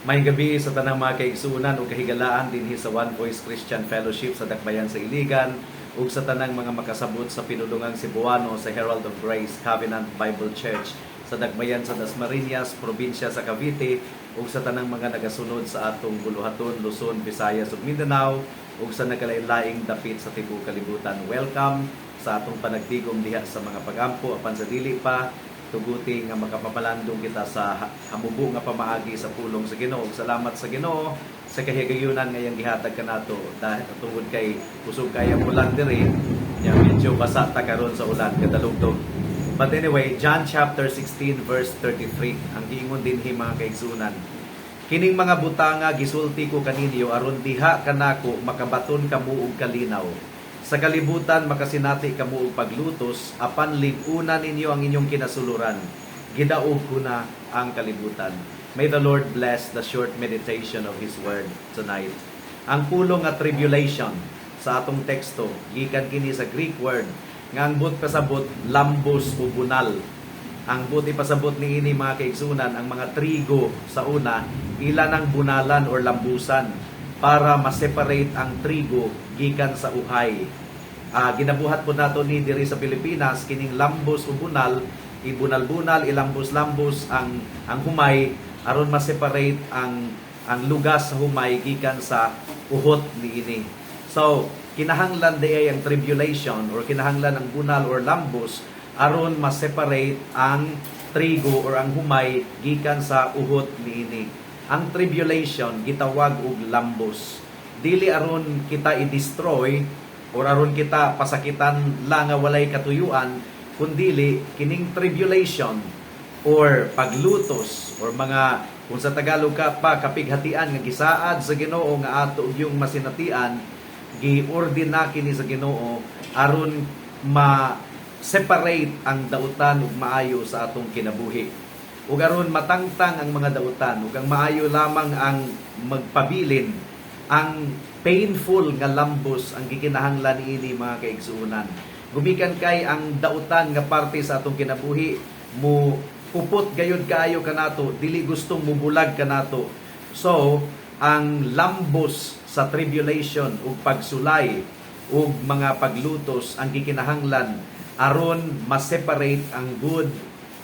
Maayong gabii sa tanang mga kaigsuonan ug kahigalaan dinhi sa One Voice Christian Fellowship sa Dakbayan sa Iligan ug sa tanang mga makasabot sa pinulungang Cebuano sa Herald of Grace Covenant Bible Church sa Dakbayan sa Dasmariñas, probinsya sa Cavite, ug sa tanang mga nagasunod sa atong buluhaton, Luzon, Visayas ug Mindanao, ug sa nagkalain-laing dapit sa tibuok kalibutan. Welcome sa atong panagtigom diha sa mga pagampo. Apan sa dili pa, tuguti nga makapamalandong kita sa hamubo nga pamaagi sa pulong sa Ginoo. Salamat sa Ginoo sa kahigayunan nga iyang gihatag kanato dahil tungod kay kusog kaayo ulan diri nya, medyo basa ta karon sa ulan kadalugdog. But anyway, John chapter 16 verse 33 ang giingon dinhi, mga kaigsuonan. "Kining mga butanga gisulti ko kaninyo aron diha kanako makabaton kamo og kalinaw. Sa kalibutan makasinati kamo og paglutos, apan lig-una ninyo ang inyong kinasuluran. Gidaog ko na ang kalibutan." May the Lord bless the short meditation of His Word tonight. Ang pulong nga tribulation sa atong teksto, gikan kini sa Greek word nga ang buot pasabot lambos o bunal. Ang buot ipasabot niini, mga kaigsuonan, ang mga trigo sa una, ila ng bunalan or lambusan para ma-separate ang trigo gikan sa uhay. Ginabuhat po nato ni diri sa Pilipinas kining lambos o bunal, ibunal-bunal, ilambos-lambos ang humay aron ma-separate ang lugas sa humay gikan sa uhot niini. So, kinahanglan diay ang tribulation or kinahanglan ang bunal or lambos aron ma-separate ang trigo or ang humay gikan sa uhot niini. Ang tribulation gitawag og lambos. Dili aron kita i-destroy or aron kita pasakitan lang nga walay katuyuan, kundili kining tribulation or paglutos or mga kung sa Tagalog ka pa kapighatian nga gisaad sa Ginoo nga ato yung masinatian, giordina kini sa Ginoo aron ma separate ang dautan ug maayo sa atong kinabuhi ug aron matangtang ang mga dautan ug ang maayo lamang ang magpabilin. Ang painful nga lambos ang gikinahanglan niini, mga kaigsuonan, gumikan kay ang dautan nga parte sa atong kinabuhi mo pupot gayud kaayo kanato, dili gustong mubulag kanato. So ang lambos sa tribulation ug pagsulay ug mga paglutos ang gikinahanglan aron ma-separate ang good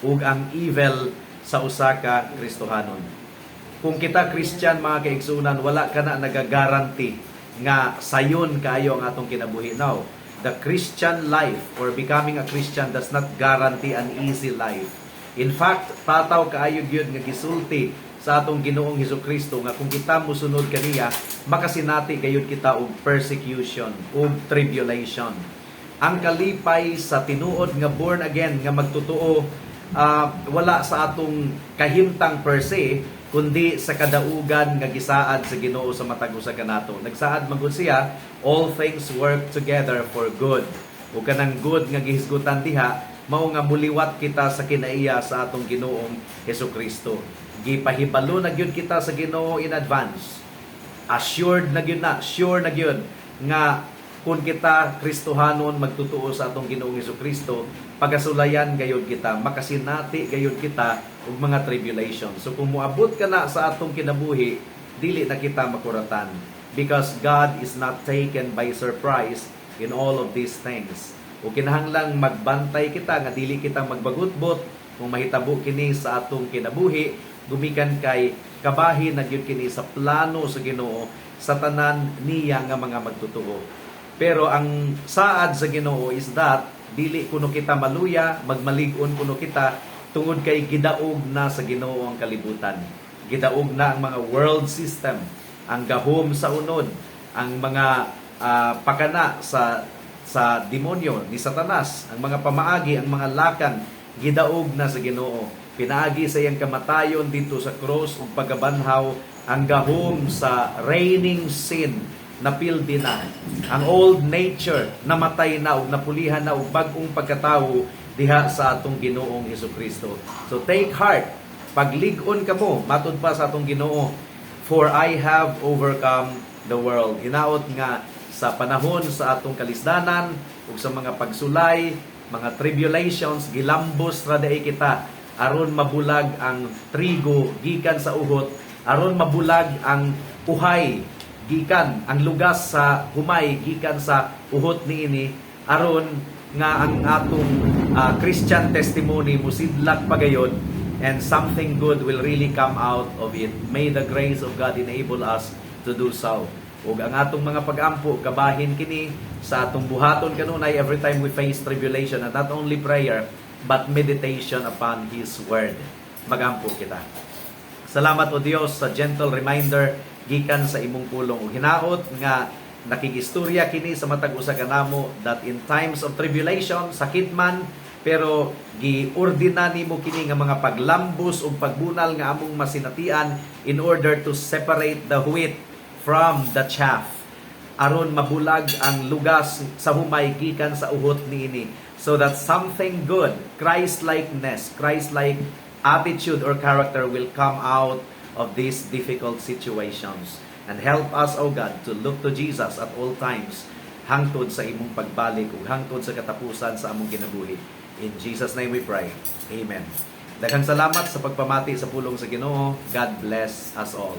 ug ang evil sa usa ka Kristohanon. Kung kita Christian, mga kaigsuonan, wala ka na nagagaranti nga sayon kaayo ang atong kinabuhi now. The Christian life or becoming a Christian does not guarantee an easy life. In fact, tataw kaayo gyud nga gisulti sa atong Ginoong Hesus Kristo nga kung kita mosunod kaniya, makasinati gayud kita og persecution ug tribulation. Ang kalipay sa tinuod nga born again nga magtotoo, wala sa atong kahimtang per se, kundi sa kadaugan nga gisaad sa Ginoo sa matag usa kanato. Nagsaad man gud siya, "All things work together for good." Ug kanang good nga gihisgutan diha mao nga muliwat kita sa kinaiya sa atong Ginoong Hesus Kristo. Gipahibalo na gyud kita sa Ginoo in advance. Assured na gyud na, sure na gyud nga kung kita Kristohanon, magtotoo sa atong Ginoong Kristo, pagasulayan gayud kita, makasinati gayud kita og mga tribulation. So kung moabot ka na sa atong kinabuhi, dili na kita makuratan because God is not taken by surprise in all of these things. O kinahanglang magbantay kita nga dili kita magbagutbot kung mahitabo kini sa atong kinabuhi, gumikan kay kabahin na gyud kini sa plano sa Ginoo sa tanan niya nga mga magtotoo. Pero ang saad sa Ginoo is that dili kuno kita maluya, magmalig-on kuno kita tungod kay gidaog na sa Ginoo ang kalibutan. Gidaog na ang mga world system, ang gahom sa unod, ang mga pakana sa demonyo ni Satanas, ang mga pamaagi, ang mga lakang, gidaog na sa Ginoo. Pinaagi sa iyang kamatayon dito sa cross ug pagkabanhaw, ang gahom sa reigning sin napildi na. Ang old nature namatay na ug napulihan na og bag-ong pagkatawo diha sa atong Ginoong Hesus Kristo. So take heart, paglig-on kamo, matud pa sa atong Ginoo, "for I have overcome the world." Hinaot nga sa panahon sa atong kalisdanan ug sa mga pagsulay, mga tribulations, gilambos ra diay kita aron mabulag ang trigo gikan sa uhot. Aron mabulag ang uhay gikan ang lugas sa humay gikan sa uhot niini, aron nga ang atong Christian testimony musidlak pagayon and something good will really come out of it. May the grace of God enable us to do so. Ug ang atong mga pagampo, kabahin kini sa atong buhaton kanunay every time we face tribulation, and not only prayer but meditation upon His Word. Magampo kita. Salamat, O Dios, sa gentle reminder gikan sa imong pulong ug hinaot nga nakigistorya kini sa matag usa kanamo that in times of tribulation, sakit man, pero giordina nimo kini nga mga paglambus ug pagbunal nga among masinatian in order to separate the wheat from the chaff, aron mabulag ang lugas sa humay gikan sa uhot niini, so that something good, Christ-likeness, Christ-like attitude or character will come out of these difficult situations. And help us, O God, to look to Jesus at all times hangtod sa imong pagbalik ug hangtod sa katapusan sa among kinabuhi. In Jesus' name we pray. Amen. Daghang salamat sa pagpamati sa pulong sa Ginoo. God bless us all.